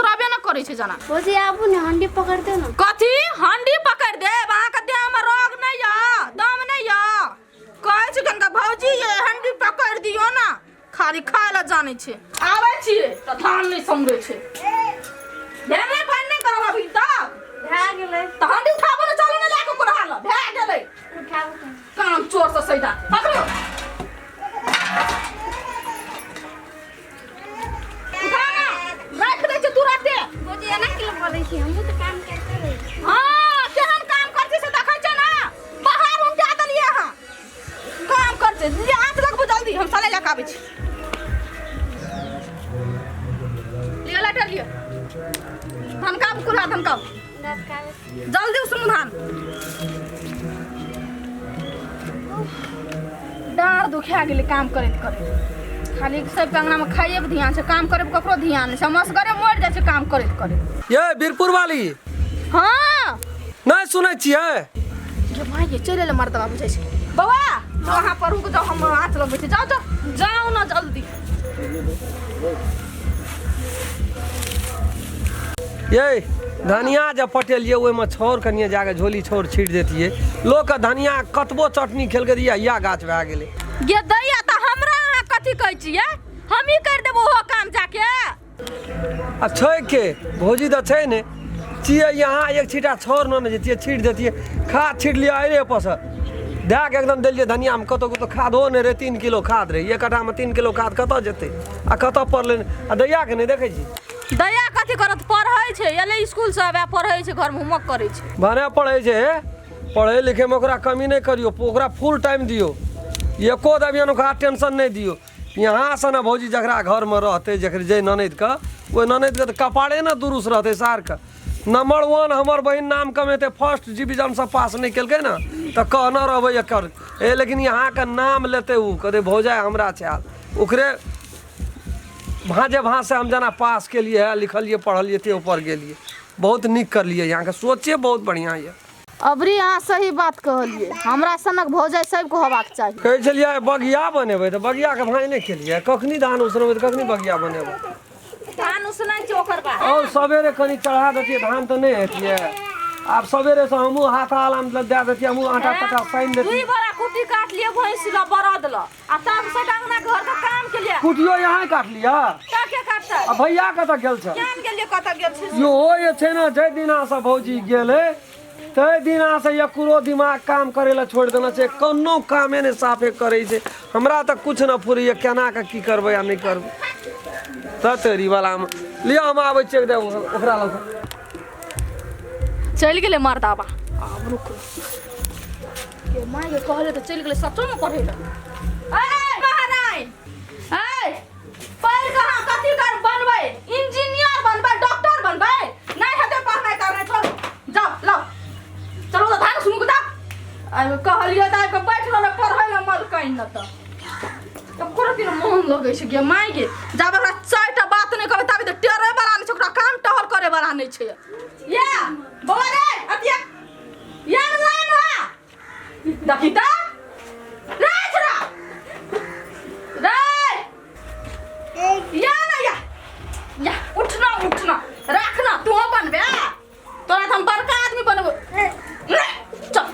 उसरबे न करै छै जना। भौजी आबू ने, हंडी पकड़ दे ना। कथी हंडी पकड़ देब? अहाँके देहमे रोग नहि यऽ, दम नहि यऽ? कहै छै कनिका भौजी ये हंडी पकड़ दियौ ने, खाली खाय लए जानै छै। आबै छियै तऽ धान नहि समरै छै। भेलै पानि नहि करब अभी तक? भए गेलै। तऽ हंडी उठाबो ने, चलू ने लए कऽ कोढ़ा लऽ। भए गेलै। उठाबू तऽ। काम चोर से सैदा पकड़ो, उठा ना, राख दै छै तुरते। भौजी एना किलो बोलै छी, हमहूँ तऽ काम करते रहै छी। हाँ, केहन काम करछै से देखै छै ना, पहाड़ उनटा देलियै अहाँ। काम करछै जे हाथ लगबू जल्दी, हम सलाइ लए कऽ आबै छी। लिअ लाइटर लिअ, धनकाबू कुल्हा धनकाबू। धनकाबै। जल्दी उसनू धान। डाँड़ दुखा गेलै काम करैत करैत। खाली सबके अंगनामे खाइए पर ध्यान छै, काम करे पर ककरो ध्यान नहि छै। हम असगरे मरि जाइ छै काम करैत करैत। ये बीरपुर वाली। हाँ। नहि सुनै छियै? गे माय गे, चलि एलै मर्दबा बुझै छै। बौआ जो अहाँ पर रुक जाउ, हम हाथ लगबै छी। जाउ जाउ जाउ ने जल्दी। ये धनिया जब पटेलियै ओहिमे छाउर कनिए जाके झोली छाउर छीट देतियै। लोकके धनिया कतबो चटनी खेलकै तऽ इएह गाछ भए गेलै। गे दैया, तऽ हमरा अहाँ कथी कहै छियै? हमही करि देबो ओहो काम जाके। आ छै के भौजी तऽ छै ने छियै यहाँ, एक छीटा छाउर ने जैतियै छीट देतियै। खाद छीट लिअ अरे पर से दए कऽ एकदम देलियै धनियामे। कतहु कतहु खादो नहि रहै, 3 किलो खाद रहै। एक कट्ठामे 3 किलो खाद कतऽ जेतै आ कतऽ पड़लै? आ दैयाके नहि देखै छी? दैया कथी करत, पढ़ै छै। एलै स्कूल से आबे पढ़ै छै, घरमे होमवर्क करै छै। भने पढ़ै छै हे, पढ़ै लिखैमे ओकरा कमी नहि करियौ, ओकरा फुल टाइम दियौ। एको दबियन ओकरा टेंशन नहि दियौ। यहाँसँ ने भौजी, जकरा घरमे रहतै, जकर जाहि ननदिके, ओहि ननदिके तऽ कपारे ने दुरुस्त रहतै सारके। नंबर वन हमर बहिन नाम कमेतै। फर्स्ट डिवीजनसँ पास नहि केलकै ने तऽ कहने रहबै एकर ए, लेकिन यहाँके नाम लेतै। ओ कहतै भौजाइ हमरा छै आयल, ओकरे भाँजे भाँज से हम जेना पास केलियै है, लिखलियै पढ़लियै ते ऊपर गेलियै। बहुत नीक करलियै, यहाँके सोचे बहुत बढ़िआँ यऽ। अबरी अहाँ सही बात कहलियै, हमरा सनक भौजाइ सबके होबाक चाही। कहै छलियै बगिया बनेबै तऽ बगियाके भाँज नहि केलियै। कखनी धान उसनेबै तऽ कखनी बगिया बनेबै? धान उसनै छै ओकर बाद। आओर सवेरे कनि चढ़ा दैतियै धान तऽ नहि हेतियै? आब सवेरेसँ हमहूँ हाथ आलाम दए दैतियै, हमहूँ आटा ताटा सानि दुई दैतियै। बोरा कुट्टी काट लियै भैंस ल बरद ल, आ तब से अंगना घर के काम के लिए। कुटियो यहाँ काट लिअ। का के काटतै? आ भैया कतऽ गेल छ? केहन गेलियै, कतऽ गेल छै से? इहो जे छै ने, जाहि दिनासँ भौजी गेलै ताहि दिनासँ एकरो दिमाग काम करै लए छोड़ि देने छै। कोनो कामे नहि साफे करै छै। हमरा तऽ किछु नहि फुरैए, केना कऽ की करबै आ नहि करबै। तऽ तोरी वलामे लिअ, हम आबै छियै एकदम ओकरा लग। चलि गेलै मर्दाबा। आब रुक के माय के कहले तऽ चलि गेलै सचोमे पढ़ै लए। ए महारानी, ए पढ़ि कऽ अहाँ कथी कर बनबै? इंजीनियर बनबै, डॉक्टर बनबै? नहि हेतै पढ़नाइ करनाइ, छोड़ू, जाउ लाउ चलू तऽ धान सुनू जाउ। आबि कहलियै तऽ आबि कऽ बैठ रहलै पढ़ै लए मलकाइन। ने तऽ एको रत्ती ने मोन लगै छै। गे माय गे, जाबे ओकरा चारिटा बात नहि कहबै ताबे तऽ टेरै वाला नहि छै, ओकरा काम टहल करे वाला नहि छै। या बौआ रे, अतिया या ना ना देखी तऽ रे छोरा रे, या ना या या, उठना उठना रखना, तू बनबे, तोरा तऽ हम बड़का आदमी बनबो। रे चल।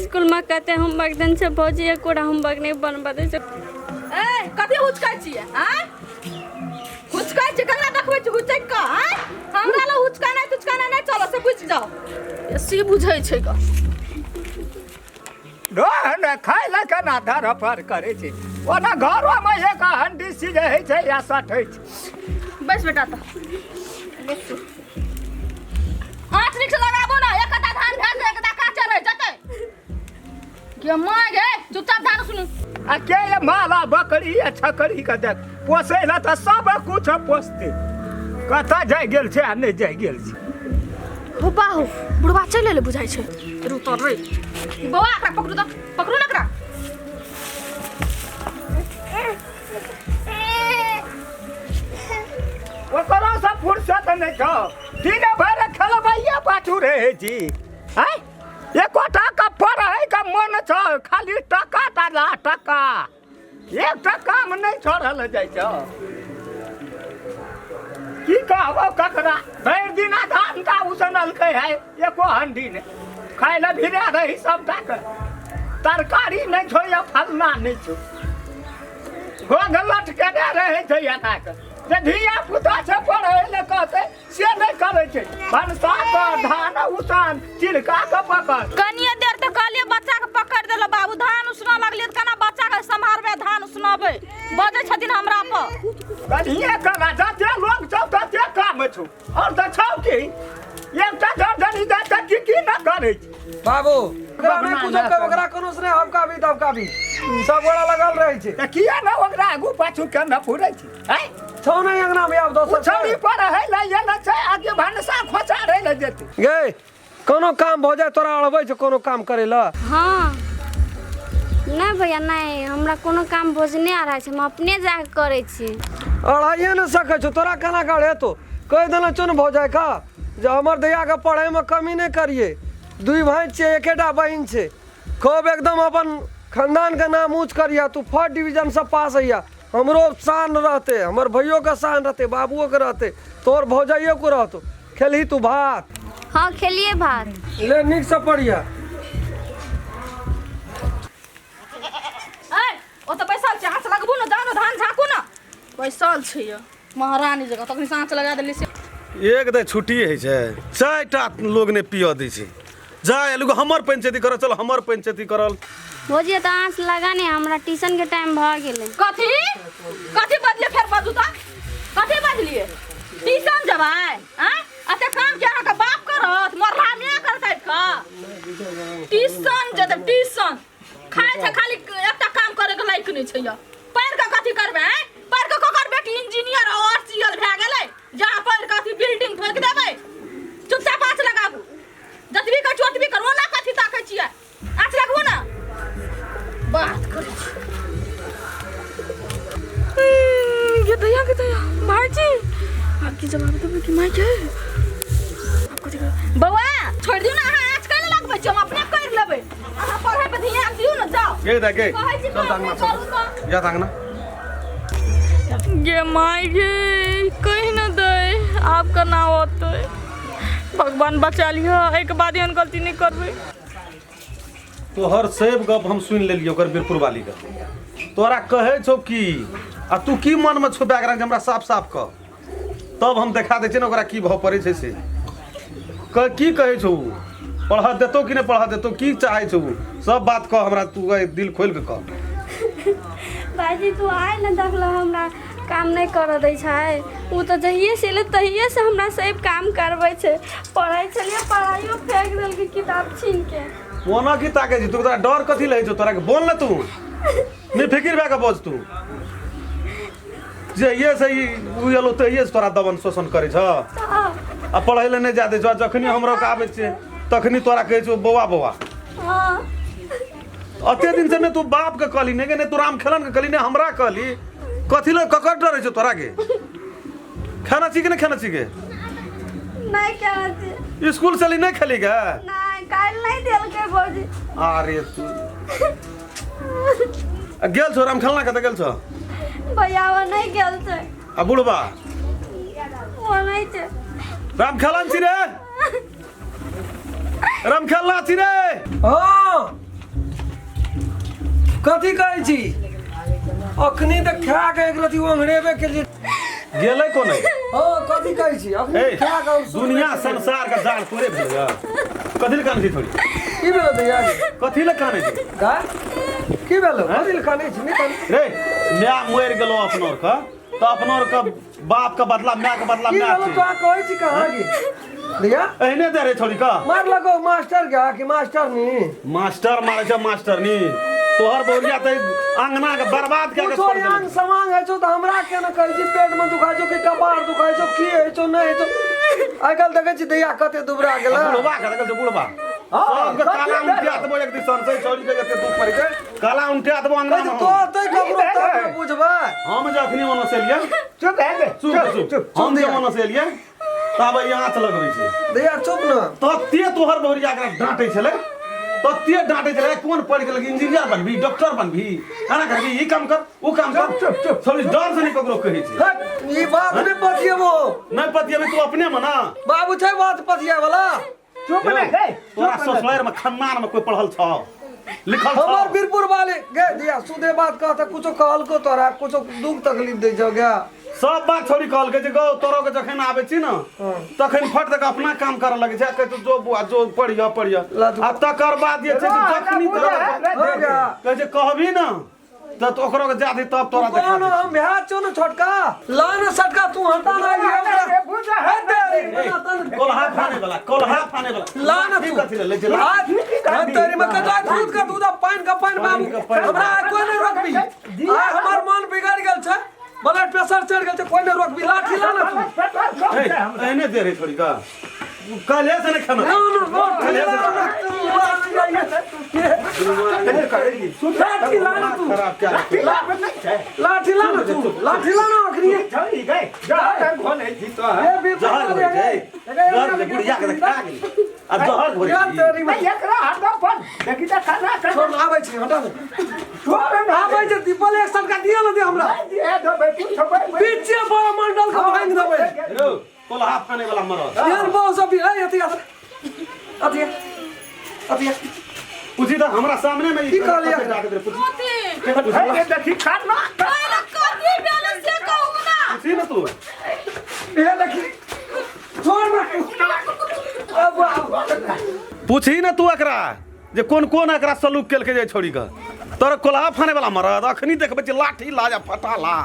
स्कूलमे कते होमवर्क देने छै भौजी, एकोटा होमवर्क नहि बनबऽ दै छै। ए कथी हुचकै छियै? आँय, हुचकै छियै? ककरा देखबै छी हुचकि कऽ? आँय, हमरा लग हुचकाना तुचकाना नहि चलत से बुझि जाउ। से बुझै छै कऽ। ने खाय लए केना धरफड़ करै छै? ओना घरोमे एक हंडी सिझै छै या सटै छै। बैस बेटा, तऽ बैसू। आँच नीक से लगाबो ना, एक कट्टा धान भए गेलै, एक कट्टा काचे रहि जेतै। गे माय गे, चुपचाप धान सुनू। आ के ये माला बकरी आ छकरी के देख, पोसै लए तऽ सब कुछ पोसतै, कतऽ जाइ गेल छै आ नहि जाइ गेल छै। हो बाहो, बुढ़वा चलि एलै बुझाइ छै। रुक तर रे बौआ, एकरा पकड़ू तऽ, पकड़ू ने एकरा। ओकरो से फुर्सत नहि छौ, दिन भरि खेलबैया पाछू रहै छी। आँय, एकोटा के पढ़ै के मन छौ? खाली टका टा ला टका, एकटा काम नहि छोड़ल जाइ छौ। की कहबो ककरा भरि दिना धान का उसनलकै है एको हंडी नहि खाय लए भिड़ा रही सबटा के तरकारी नहि छौ या फलना नहि छौ घोघ लटकेने रहै छै एना के जे धिया पुता छै पढ़ै लए कहतै से नहि करै छै भनसा कर धान उसान चिलका के पकड़। कनिए देर तऽ कहलियै बच्चा के पकड़ देलो बाबू, धान उसना लगलियै तऽ केना बच्चा के सम्हारबै, धान उसनबै, बजै छथिन हमरा पर। कनिए कना जते लोग छौ तते काम छौ और तऽ छौ की एकटा दर्जनी दे तऽ की की न करै छै। बाबू ओकरा नहि कुछो कहब, ओकरा कोनो से नहि हबकाबी दबकाबी सब गोरा लगल रहै छै। तऽ किया ने ओकरा आगू पाछू के न फुरै छै आँय? छौ नहि अंगना में आब दोसर छौड़ी पर है ले ये न छै आगे भनसा खोचा रहे ले जेतै। गे कोनो काम भऽ जाय तोरा अड़बै छौ कोनो काम करै लए? हाँ नहि भैया नहि, हमरा कोनो काम भोजने अढ़ाइ छै, हम अपने जाके करै छी। अढ़ाइए नहि सकै छौ तोरा केना के अढ़ेतो? कहि देने छौ ने भौजाइ के जे हमर दैयाके पढ़ैमे कमी नहि करियै, दुइ भाइ छियै एकेटा बहिन छै, खूब एकदम अपन खानदानके नाम ऊँच करिहे, तू फर्स्ट डिवीजनसँ पास होइए, हमरो शान रहतै, हमर भैयोके शान रहतै, बाबुओके रहतै, तोहर भौजाइयोके रहतौ। खेलही तू भात? हाँ खेलिए भात। ले नीकसँ पढ़िहे। ऐ ओतऽ बैसल छै, आँच लगबू ने, जाउ ने धान झाँकू ने, बैसल छै यौ महारानी जकाँ, तखनी से आँच लगा देली से। एक दे छुट्टी होइ छै, चारिटा लोग नहि पियऽ दै छै, जा एलुक हमर पंचायती करल, चल हमर पंचायती करल। भौजी तऽ आँच लगा ने, हमरा ट्यूशन के टाइम भऽ गेलै। कथी कथी बजलियै फेर बजू तऽ कथी बजलियै? ट्यूशन जेबै आँय? एते काम के अहाँके बाप करत, मरला माय करतै का? ट्यूशन जेतै ट्यूशन, खाइ छै खाली एकटा काम करे के लायक नहि छै यौ। पढ़ि कऽ कथी करबै आँय? पढ़ि कऽ ककर बेटी इंजीनियर और सी एल भए गेलै जहाँ पढ़ि कऽ अथी बिल्डिंग ठोकि देबै? चुपचाप आँच लगाबू, जतबी कहै छी ओतबी करू, ओना कथी ताकै छियै? आँच लगबू ने, बात करै छी। ये दैया के दैया भाईजी आब की जवाब देबै कि माय के? आब कथी करबै? बौआ छोड़ि दियौ ने, अहाँ आँच कैले लगबै छी, हम अपने करि लेबै, अहाँ पढ़ै पर ध्यान दियौ ने, जाउ। गे दा गे कहै छी चल काम अंगना नहि चल करू तऽ। जा अंगना। गे माय गे कहि न दै आब केना होतै, भगवान बचा लिह, एहिके बाद एहन गलती नहि करबै। तोहर सब गप हम सुनि लेलियै ओकर बीरपुर वाली के, तोरा कहै छौ की आ तू की मन में छुपा के रख, हमरा साफ साफ कह, तब हम देखा दै छियै ने ओकरा की भाव पड़ै छै से। की कहै छौ उ? पढ़ऽ देतौ कि नहि पढ़ऽ देतौ, की चाहै छौ उ? सब बात कह हमरा, तू दिल खोलि के कह। भाईजी तू आइ ने देखल हमरा काम नहि करऽ दै छै, ओ तऽ जहिए से एलै तहिए से हमरा सब काम करबै छै, पढ़ै छलियै पढ़ाइयो फेंक देलकै किताब छीन के। ओना की ताकै छी तू, तोरा डर कथी रहै छौ? तोरा के बोल ने तू, बेफिकिर भए के बज तू। जहिए से ई उ एलो तहिए से तोरा दमन शोषण करै छ आ पढ़ै लए नहि जा दै छौ, जखनी हमरो के आबै छियै तखनी तोरा कहै छौ बौआ बौआ। हाँ अते दिन से ने तू बाप के कहली ने, ने तू राम खेलन के कहली ने हमरा कहली, कथी ले ककर डर छै तोरा के? खाना छी कि नहि खाना छी के? नहीं खाना छी। स्कूल से नहीं खेली गे? नहीं, काल्हि नहीं देलकै भौजी। अरे तू आ गेल छौ राम खेलना के? गेल छौ भैया वो नहीं गेल छै। आ बुढ़बा वो नहीं छै। राम खेलन छी रे, राम खेलना छी रे। हाँ कथी कहै छी? अखनी तऽ खा के एक रति ओंघरेबे केलियै। गेलै कोने? हाँ कथी कहै छी? अखनी ए खा के हम सुतबै दुनिया छी। संसार के जान तोरे भेलै कथी ले कानै छी थोड़ी? की भेलो दैया? कथी ले कानै छी? का की भेलो? कथी ले कानै छी? नहि कानै। रे माय मरि गेलो अपनो के तऽ अपनो के बाप के बदला माय के बदला की माय भेलो छै। तोरा कहै छी कहाँ की दैया? एहने दे रे छोड़ी का मार लगो मास्टर के कि मास्टर नी? मास्टर मारे छै मास्टर नी, तोहर बहुरिया तऽ अंगना के बर्बाद कए के कुछो छोड़ देलकै। आंग समांग होइ छौ तऽ हमरा केना कहै छी पेट में दुखाइ छौ कि कपार दुखाइ छौ, की होइ छौ नहि होइ छौ? आइ काल्हि देखै छी दैया कते दुबरा गेलै। बुढ़बा के देखल छै बुढ़बा हाँ, सबके कथी काला भेल? उनटिया देबो एक दिसन से, छोड़ी के एते दुख पड़ै छै, काला उनटिया देबो अंगना में। तो तै ककरो तब ने बुझबै। हम जखनी ओना से एलियै चुप भए गेल। चुप चुप चुप। हम जे ओना से एलियै तब ई आँच लगबै छै। दैया चुप न। तते तोहर बहुरिया एकरा डाँटै छलै, तते डांटे छलै कोन पढ़ि के इंजीनियर बनबी डॉक्टर बनबी एना करबी ई काम कर ओ काम कर चुप, चुप। छोड़ी डर से नहीं ककरो कहै छै हट, ई बात नहि पतियेबो नहीं पतियेबै तू अपने में ना बाबू छै बात पतिया वाला चुप नहि गै तोरा ससुरार में खानदान में कोई पढ़ल छौ लिखल छौ हमर बीरपुर वाले गे दिया सुधे बात कह त कुछो कहलको तोरा कुछो दुख तकलीफ दै छौ गे सब बात छोड़ी कहलकै जे गौ तोरो के जखन आबै छी ने तखन फट दऽ के अपना काम करऽ लगै छै आ कहै छै जो बुआ जो पढ़िह पढ़िह लाजू। आ तकर बाद जे छै से जखनी तोरा हो गया कहै छै कहबी ने तऽ तो ओकरो के जादी तब तोरा देखा कौन दै हम भ्या छौ ने छोटका ला ने सटका तू हटा ना लिया ओकरा बुझा हे तेरी बना तन छी। कोल्हा फाने वाला कोल्हा फाने वाला ला ना लाठी तू कथी ले ले छै हाथ हाथ तेरी में कटा दूध का दूध आ पानि का पानि बाबू पानि का पानि। हमरा आइ कोई नहीं रोकबी आइ हमर मन बिगड़ गेल छै ब्लड प्रेशर चढ़ गेल छै कोई नहीं रोकबी लाठी ला ना तू ए, एहने दे रही थोड़ी का काल्हे से नहीं खाना ना ना लाठी ला ना तू ला ना लाठी ला ना तू खराब क्या लाठी ला ना तू लाठी ला ना अखनी ए बी जहर घोरै छै जहर जे बुढ़िया के खा गेली आ जहर घोरै यार छी। तेरी में छोड़ आबै छी हटा दे आबै छै दीपल एक सटका दिया ना दे हमरा पीछे बड़ा मंडल के भांग देबै यौ कोल्हा फाने वाला मरद यार बहु सब भी ए अथी अथी अथी पूछी तऽ हमरा सामने में ई की कहलियै? कते डांटैत रहै, पूछी कथी पहिले कथी भेलै से कहू ना पूछी ने तू ए देखी छोड़ ना अब अब पूछी ने तू एकरा जे कोन कोन एकरा सलूक केलकै जे छोड़ी के तोरा कोल्हा फाने वाला मरद अखनी देखबै छी लाठी ला जा फटा ला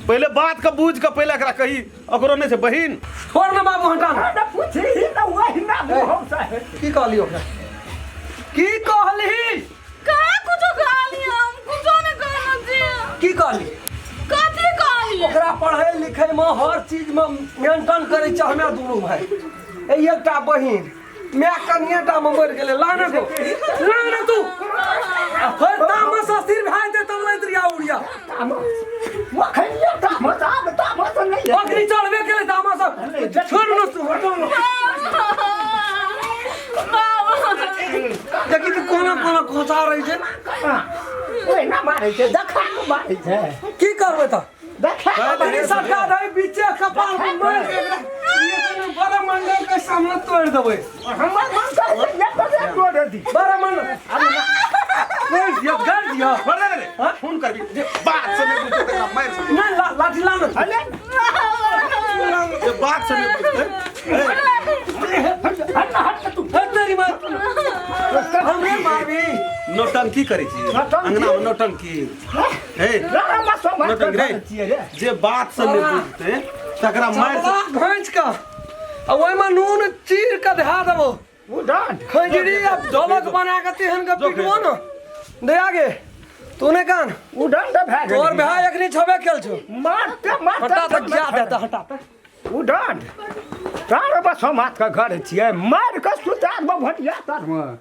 पहिले बात के बुझ के पहिले एकरा कही ओकरो नहि छै बहिन छोड़ ना बाबू हटा ना की कहली ओकरा की कहली कहाँ कुछो कहली हम कुछो नहीं कहने छी की कहली कथी कहली ओकरा पढ़ै लिखै में हर चीज में मेंटेन करै छै हमे दुनू भाई ए एकटा बहिन माय कनिएटा में मरि गेलै ला ने गो ला ने तू आ फेर तामस अस्थिर भए जेतै तब लैत रिया उड़िया अखनी चढ़बे केलै तामस छोड़ ने तू हटो ने देखी तू कोना कोना खोसा रही छै मारै छै की करबै तऽ देखा अरे सटका दही बीचे कपाल पर मार के एकरा ये कोनो बड़ा मंडल के सामने तोड़ देबै हमर मन कहै छै ये तो तोड़ दी बड़ा मंडल तोड़ दिया कर दिया छोड़ दे रे फोन करबी जे बात से नहि बुझतै तकरा मारि सकै नहीं लाठी ला ना अरे जे बात से नहि बुझतै हट हट तू हट तेरी मार हमरे मारबी नौटंकी करै छी नौटंकी? अंगना मे नौटंकी हे नौटंकी रे रे जे बात से नहि बुझतै तकरा मारि चमड़ा घाँच के आ ओहिमे नून चीर के धा देबो ओ डांट खजरी अब ढोलक बना के तेहन के पिटबो न दे आगे तू ने कान ओ डांट भए गेल तोर भाय अखनी छबे केल छौ मारते मारते हटा तऽ जा दे तऽ हटा तऽ ओ डांट तार बस हम हाथ के घर छियै मार के सुता देबो भटिया तर मे।